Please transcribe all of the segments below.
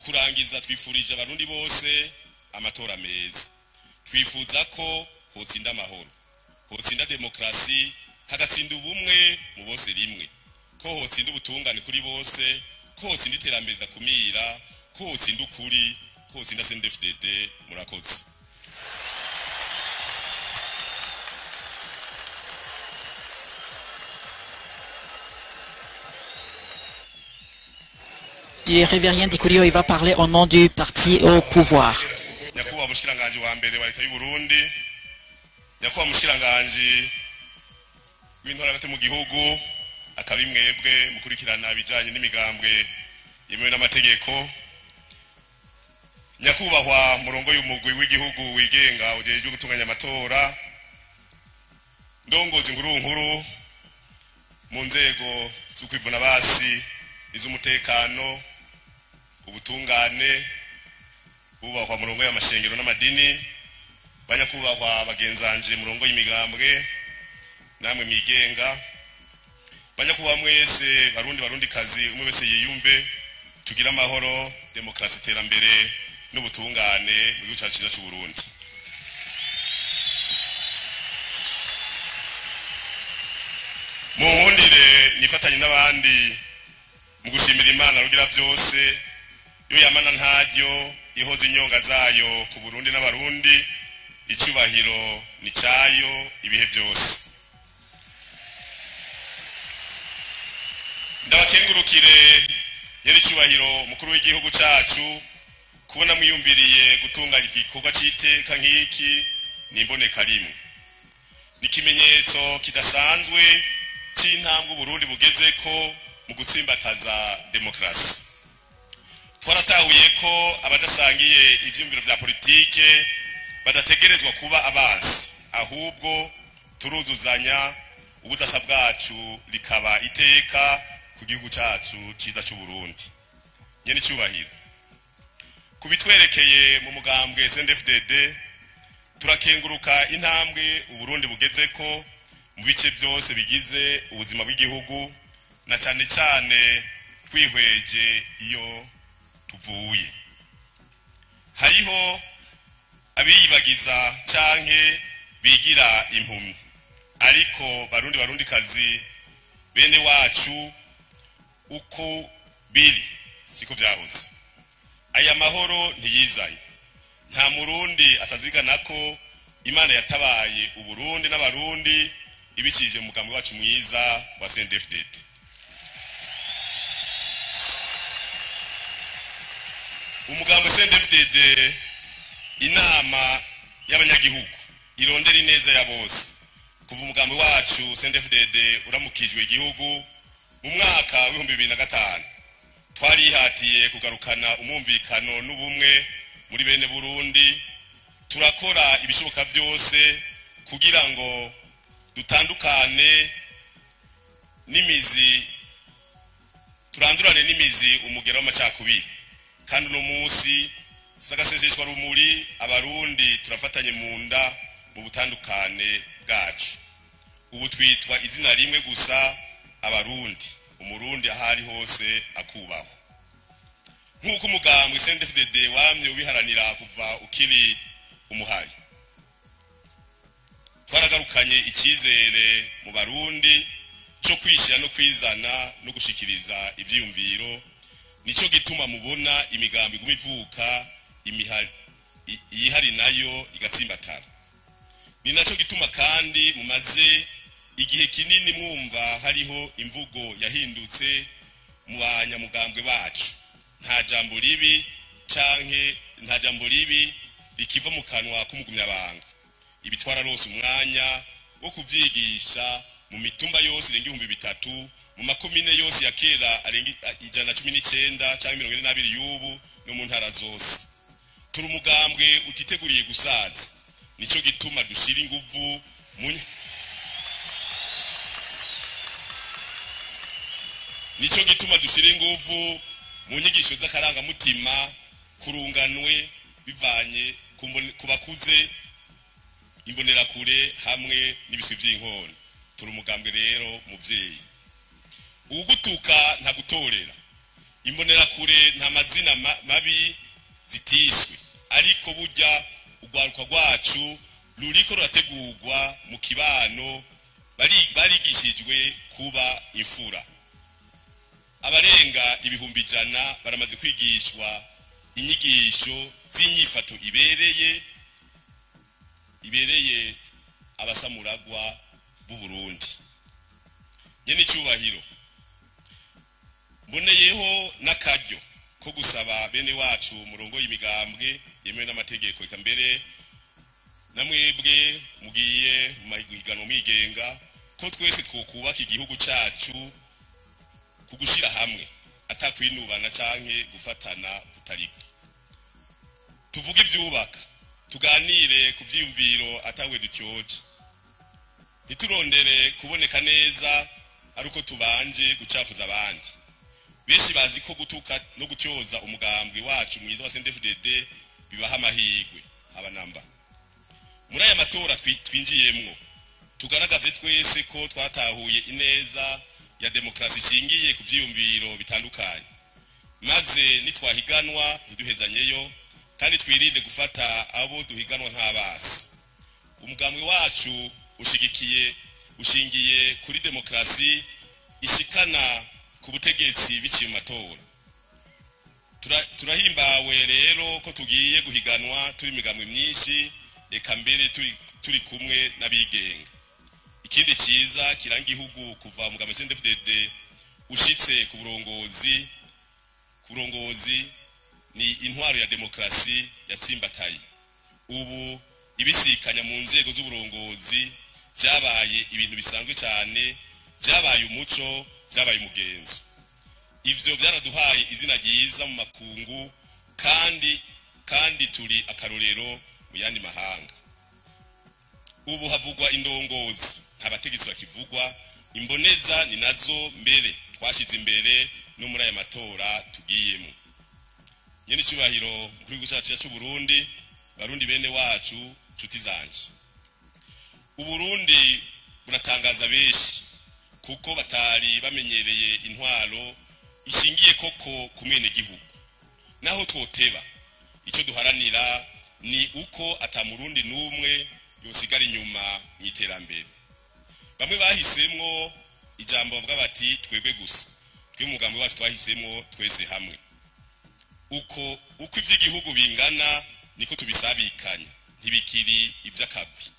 Mu kurangiza, twifurije Abarundi bose amatora meza. Twifuza ko hotsinda amahoro, hotsinda demokrasi, hagatsinda ubumwe mu bose rimwe, ko hotsinda ubutungane kuri bose, ko hotsinda iterambere ridakumira, ko hotsinda ukuri, ko hotsinda CNDD-FDD. Murakoze. Révérien Ndikuriyo, il va parler au nom du parti au pouvoir. Nyakubahwa mushikiranganji wa mbere wa leta y'u Burundi, nyakubahwa mushikiranganji w'intwaro hagati mu gihugu, akaba imwebwe mukurikirana ibijanye n'imigambwe yemewe n'amategeko, nyakubahwa murongo y'umugwi w'igihugu wigenga ujejwe gutunganya amatora, ndongozi nkuru nkuru mu nzego z'ukwivuna basi, iz'umutekano, ubutungane, bubahwa murongo y'amashengero n'amadini, banyakubahwa bagenzanje murongo y'imigambwe namwe mwigenga, banyakubahwa mwese Barundi, Barundi kazi, umwe wese yiyumve, tugire amahoro, demokrasi, iterambere n'ubutungane mu gihugu cyacu cyiza cy'u Burundi. Munkundire nifatanye n'abandi mu gushimira Imana Rugira byose, yo yamana ntaryo ihoza inyonga zayo ku Burundi n'Abarundi. Icyubahiro ni cyayo ibihe byose. Ndabakengurukire, nyiricyubahiro mukuru w'igihugu cyacu, kubona mwiyumviriye gutunganya igikorwa cy'iteka nk'iki. Ni imboneka rimwe, ni ikimenyetso kidasanzwe cy'intambwe Uburundi bugeze ko mu gutsimbataza demokarasi. Twaratahuye ko abadasangiye ivyiyumviro vya politike badategerezwa kuba abansi, ahubwo turuzuzanya, ubudasa bwacu rikaba iteka ku gihugu cyacu ciza cy'u Burundi. Nyene icyubahiro, kubitwerekeye mu mugambwe CNDD-FDD, turakenguruka intambwe Uburundi bugeze ko mu bice byose bigize ubuzima bw'igihugu, na cyane cyane twihweje iyo tuvuye. Hariho abiyibagiza canke bigira impumyi, ariko Barundi, Barundi kazi, bene wacu, uko biri siko vyahoze. Aya mahoro ntiyizanye. Nta Murundi atazigana ko Imana yatabaye Uburundi n'Abarundi ibicishije mu mugambi wacu mwiza wa CNDD-FDD. Umugambi CNDD-FDD, inama y'abanyagihugu irondera ineza ya bose. Kuva umugambi wacu CNDD-FDD uramukijwe igihugu mu mwaka w'2005, twarihatiye kugarukana umwumvikano n'ubumwe muri bene Burundi. Turakora ibishoboka byose kugira ngo dutandukane n'imizi, turandurane n'imizi umugera w'amacakubiri. Kandi uno munsi sagaseseshwa rumuri, Abarundi turafatanye mu nda mu butandukane bwacu. Ubu twitwa izina rimwe gusa, Abarundi. Umurundi aho ari hose akubahwa, nk'uko umugambwe CNDD-FDD wamye ubiharanira kuva ukiri umuhari. Twaragarukanye icyizere mu Barundi cyo kwishyira no kwizana no gushikiriza ivyiyumviro. Nicyo gituma mubona imigambi iguma ivuka, iyihari nayo igatsimbatara. Ni nacyo gituma kandi mumaze igihe kinini mwumva hariho imvugo yahindutse mu banyamugambwe bacu. Nta jambo ribi canke nta jambo ribi rikiva mu kanwa k'umugumyabanga. Ibi twararose umwanya wo kuvyigisha mu mitumba yose irenga 3000, mu makomine yose ya kera arenga 119 canke 42 y'ubu, no mu ntara zose. Turi umugambwe utiteguriye gusaza. Nico gituma dushira inguvu mu nico gituma dushira inguvu mu nyigisho z'akarangamutima kurunganwe, bivanye ku bakuze, imbonerakure hamwe n'ibiswi vy'inkona. Turi umugambwe rero muvyeyi. Ugutuka ntagutorera. Imbonerakure nta mazina mabi. Ariko burya urwaruka rwacu ruriko rurategurwa mu kibano, barigishijwe kuba imfura. Abarenga 100,000 baramaze kwigishwa inyigisho z'inyifato ibereye abasamuragwa b'u Burundi. Nyene icyubahiro, mboneyeho n'akaryo ko gusaba bene wacu murongo y'imigambwe yemewe n'amategeko, eka mbere namwebwe mugiye mu mahiganwa mwigenga, ko twese twokubaka igihugu cacu ku gushira hamwe, atakwinubana canke gufatana kutariko. Tuvuge ivyubaka, tuganire ku vyiyumviro atawe dutyoje, ntiturondere kuboneka neza aruko tubanje gucafuza abandi. Benshi bazi ko gutuka no gutyoza umugambwe wacu mwiza wa CNDD-FDD bibaha amahirwe. Haba namba. Muri aya matora twinjiyemwo, tugaragaze twese ko twatahuye ineza ya demokrasi ishingiye ku vyiyumviro bitandukanye, maze nitwahiganwa ntiduhezanyeyo, kandi twirinde gufata abo duhiganwa nk'abasi. Umugambwe wacu ushingiye kuri demokrasi ishikana ku butegetsi biciye mu matora. Turahimbawe rero ko tugiye guhiganwa turi imigambwe myinshi, reka mbere turi kumwe n'abigenga. Ikindi ciza kiranga igihugu kuva mu mugambwe CNDD-FDD ushitse ku burongozi ni intwaro ya demokrasi yatsimbataye. Ubu ibisikanya mu nzego z'uburongozi vyabaye ibintu bisanzwe cyane, vyabaye umuco, vyabaye umugenzo. Ivyo vyaraduhaye izina ryiza mu makungu, kandi turi akarorero mu yandi mahanga. Ubu havugwa indongozi, nta bategetsi bakivugwa. Imboneza ni nazo mbere twashize imbere no muri aya matora tugiyemo. Nyene icyubahiro mukuru w'igihugu cacu c'u Burundi, Barundi bene wacu, nshuti zanje, Uburundi buratangaza benshi kuko batari bamenyereye intwaro ishingiye koko ku mwene gihugu. Naho twoteba, icyo duharanira ni uko ata Murundi n'umwe yosigara inyuma mu iterambere. Bamwe bahisemwo ijambo bavuga bati twebwe gusa, twe mu mugambi wacu twahisemwo twese hamwe. Uko ivy'igihugu bingana niko tubisabikanya, ntibikiri ivy'akagwi.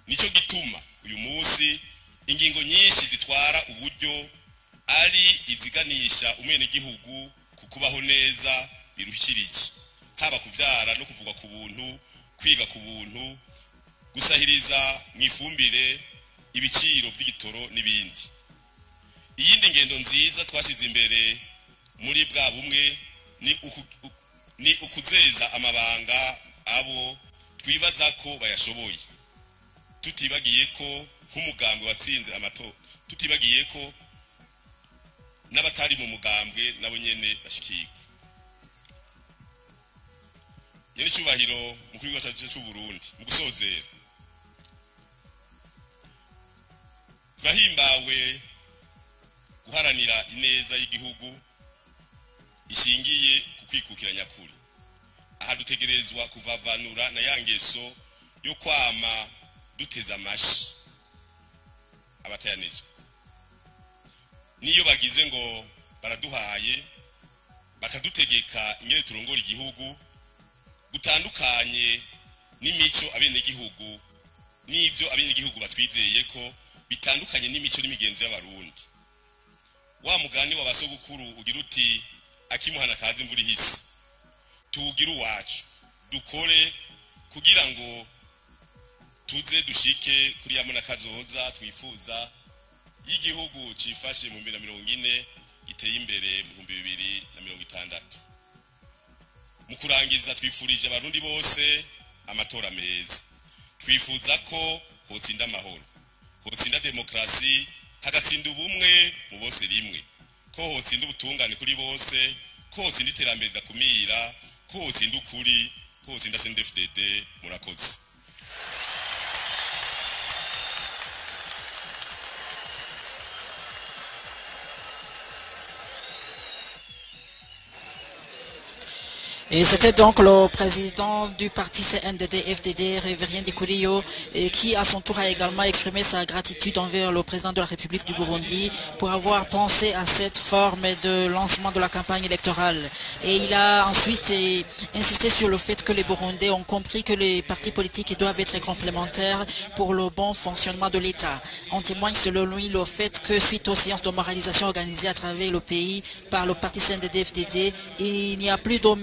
Nico gituma uyu munsi ingingo nyinshi zitwara uburyo ari iziganisha umwenegihugu ku kubaho neza birushirije, haba kuvyara no kuvugwa ku buntu, kwiga ku buntu, gusahiriza mu ifumbire, ibiciro vy'igitoro n'ibindi. Iyindi ngendo nziza twashize imbere muri bwa bumwe ni ukuzeza amabanga abo twibaza ko bayashoboye, tutibagiye ko nk'umugambwe watsinze amatora, tutibagiye ko n'abatari mu mugambwe nabo nyene bashikirwa. Nyene icubahiro mukuru w'igihugu cacu c'u Burundi, mu gusozera, turahimbawe guharanira ineza y'igihugu ishingiye ku kwikukira nyakuri. Aha dutegerezwa kuvavanura na ya ngeso yo kwama duteza amashi abatayanizwa. Niyo bagize ngo baraduhaye bakadutegeka ingene turongora igihugu, gutandukanye n'imico abenegihugu n'ivyo abenegihugu batwizeye ko bitandukanye n'imico n'imigenzo y'Abarundi. Wa mugani wa basogokuru ugira uti akimuhana kazi imvura ihise. Tuwugire uwacu, dukore kugira ngo tuze dushike kuri ya kazoza twifuza y'igihugu cifashe mu 2040 giteye imbere mu 2060. Mu kurangiza, twifurije Abarundi bose amatora meza. Twifuza ko hotsinda amahoro, hotsinda demokrasi, hagatsinda ubumwe mu bose rimwe, ko hotsinda ubutungane kuri bose, ko hotsinda iterambere ridakumira, ko hotsinda ukuri, ko hotsinda CNDD-FDD. Murakoze. Et c'était donc le président du parti CNDD-FDD, Révérien Ndikuriyo, et qui à son tour a également exprimé sa gratitude envers le président de la République du Burundi pour avoir pensé à cette forme de lancement de la campagne électorale. Et il a ensuite insisté sur le fait que les Burundais ont compris que les partis politiques doivent être complémentaires pour le bon fonctionnement de l'État. En témoigne selon lui le fait que suite aux séances de moralisation organisées à travers le pays par le parti CNDD-FDD, il n'y a plus d'hommes